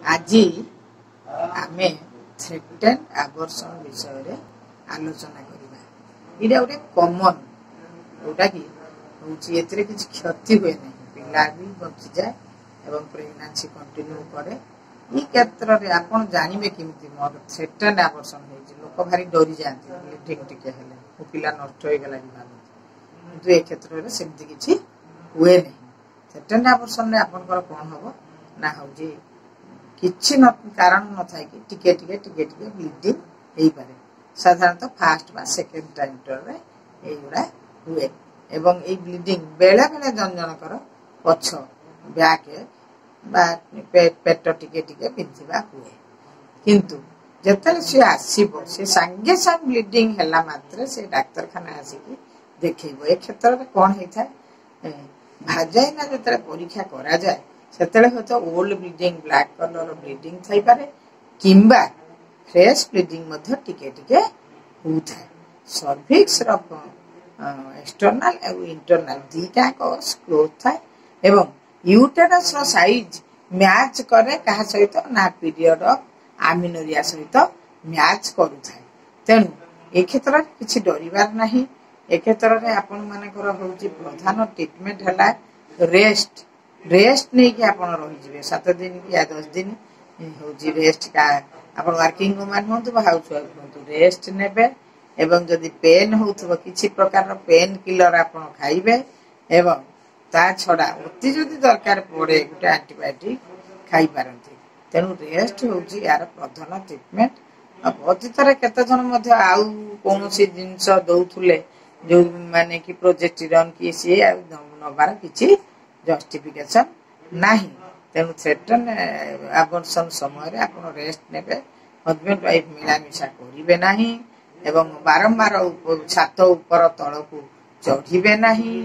ଆଜି ଆମେ threaten abortion ବିଷୟରେ ଆଲୋଚନା କରିବା। ଏଇଟା ଗୋଟେ କମନ, ଯୋଉଟା କି ହଉଛି ଏଥିରେ କିଛି କ୍ଷତି ହୁଏ ନାହିଁ, ପିଲା ବି ବଞ୍ଚିଯାଏ ଏବଂ ପ୍ରେଗନାନ୍ସି କଣ୍ଟିନ୍ୟୁ କରେ। ଏଇ କ୍ଷେତ୍ରରେ ଆପଣ ଜାଣିବେ କେମିତି ମୋର ଥ୍ରେଟେନ୍ ଆବର୍ସନ ହେଇଛି? ଲୋକ ଭାରି ଡରିଯାଆନ୍ତି, ବ୍ଲିଡିଂ ଟିକେ ହେଲେ ମୋ ପିଲା ନଷ୍ଟ ହେଇଗଲା କି ଭାବନ୍ତି। କିନ୍ତୁ ଏ କ୍ଷେତ୍ରରେ ସେମିତି କିଛି ହୁଏ ନାହିଁ। ଥ୍ରେଟେନ୍ ଆବର୍ସନରେ ଆପଣଙ୍କର କଣ ହବ ନା ହଉଛି କିଛି ନ କାରଣ ନଥାଏ କି ଟିକେ ଟିକେ ଟିକେ ଟିକେ ବ୍ଲିଡିଂ ହେଇପାରେ। ସାଧାରଣତଃ ଫାଷ୍ଟ ବା ସେକେଣ୍ଡ ଟ୍ରାଇମଷ୍ଟରରେ ଏଇଗୁଡ଼ା ହୁଏ ଏବଂ ଏଇ ବ୍ଲିଡିଂ ବେଳେ ବେଳେ ଜଣ ଜଣଙ୍କର ପଛ ବ୍ୟାକ୍ ବା ପେଟ ଟିକେ ଟିକେ ବିନ୍ଧିବା ହୁଏ। କିନ୍ତୁ ଯେତେବେଳେ ସିଏ ଆସିବ, ସେ ସାଙ୍ଗେ ସାଙ୍ଗେ ବ୍ଲିଡିଂ ହେଲା ମାତ୍ରେ ସେ ଡାକ୍ତରଖାନା ଆସିକି ଦେଖେଇବ। ଏ କ୍ଷେତ୍ରରେ କଣ ହେଇଥାଏ, ଭାଜାଇନା ଯେତେବେଳେ ପରୀକ୍ଷା କରାଯାଏ, ସେତେବେଳେ ହୁଏତ old bleeding, black colour bleeding ଥାଇପାରେ କିମ୍ବା ଫ୍ରେଶ ବ୍ଲିଡିଂ ମଧ୍ୟ ଟିକେ ଟିକେ ହଉଥାଏ। ସର୍ଭିକ୍ସର ଏକ୍ସଟର୍ନାଲ ଆଉ ଇଣ୍ଟରନାଲ ଦିଟାକ କ୍ଲୋଜ ଥାଏ ଏବଂ ୟୁଟେରସର ସାଇଜ ମ୍ୟାଚ୍ କରେ କାହା ସହିତ ନା ପିରିୟଡ ଅଫ ଆମିନୋରିଆ ସହିତ ମ୍ୟାଚ୍ କରୁଥାଏ। ତେଣୁ ଏ କ୍ଷେତ୍ରରେ କିଛି ଡରିବାର ନାହିଁ। ଏ କ୍ଷେତ୍ରରେ ଆପଣ ମାନଙ୍କର ହଉଛି ପ୍ରଧାନ ଟ୍ରିଟମେଣ୍ଟ ହେଲା ରେଷ୍ଟ। ରେଷ୍ଟ ନେଇକି ଆପଣ ରହିଯିବେ 7 ଦିନ କି 10 ଦିନ ହଉଛି ରେଷ୍ଟ। ଆପଣ ୱାର୍କିଂ ଓମାନ ହୁଅନ୍ତୁ ବା ହାଉସ ୱାଇଫ ହୁଅନ୍ତୁ, ରେଷ୍ଟ ନେବେ ଏବଂ ଯଦି ପେନ୍ ହଉଥିବ, କିଛି ପ୍ରକାରର ପେନ୍ କିଲର ଆପଣ ଖାଇବେ ଏବଂ ତା ଛଡା ଅତି ଯଦି ଦରକାର ପଡେ, ଗୋଟେ ଆଣ୍ଟିବାୟୋଟିକ ଖାଇପାରନ୍ତି। ତେଣୁ ରେଷ୍ଟ ହଉଛି ଏହାର ପ୍ରଧାନ ଟ୍ରିଟମେଣ୍ଟ। ଅତୀତରେ କେତେ ଜଣ ମଧ୍ୟ ଆଉ କୌଣସି ଜିନିଷ ଦଉଥିଲେ, ଯୋଉ ମାନେ କି ପ୍ରୋଜେଷ୍ଟିରନ କି ସିଏ, ଆଉ ନବାର କିଛି ଜଷ୍ଟିଫିକେସନ ନାହିଁ। ତେଣୁ ଥ୍ରେଟନ୍ ଆବର୍ସନ ସମୟରେ ଆପଣ ରେଷ୍ଟ ନେବେ, ହଜବେଣ୍ଡ ୱାଇଫ ମିଳାମିଶା କରିବେ ନାହିଁ ଏବଂ ବାରମ୍ବାର ଛାତ ଉପର ତଳକୁ ଚଢିବେ ନାହିଁ।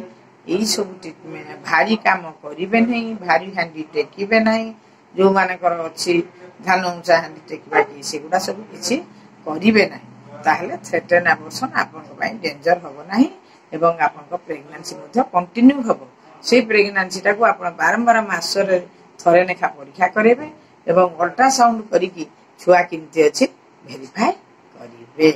ଏଇ ସବୁ ଟ୍ରିଟମେଣ୍ଟ। ଭାରି କାମ କରିବେ ନାହିଁ, ଭାରି ହାଣ୍ଡି ଟେକିବେ ନାହିଁ। ଯୋଉମାନଙ୍କର ଅଛି ଧାନ ଉଞ୍ଚା ହାଣ୍ଡି ଟେକିବା କି, ସେଗୁଡା ସବୁ କିଛି କରିବେ ନାହିଁ। ତାହେଲେ ଥ୍ରେଟେନ୍ ଆବର୍ସନ ଆପଣଙ୍କ ପାଇଁ ଡେଞ୍ଜର ହବ ନାହିଁ ଏବଂ ଆପଣଙ୍କ ପ୍ରେଗନାନ୍ସି ମଧ୍ୟ କଣ୍ଟିନ୍ୟୁ ହବ। ସେଇ ପ୍ରେଗନାନ୍ସିଟାକୁ ଆପଣ ବାରମ୍ବାର ମାସରେ ଥରେ ଲେଖା ପରୀକ୍ଷା କରିବେ ଏବଂ ଅଲ୍ଟ୍ରାସାଉଣ୍ଡ କରିକି ଛୁଆ କେମିତି ଅଛି ଭେରିଫାଏ କରିବେ।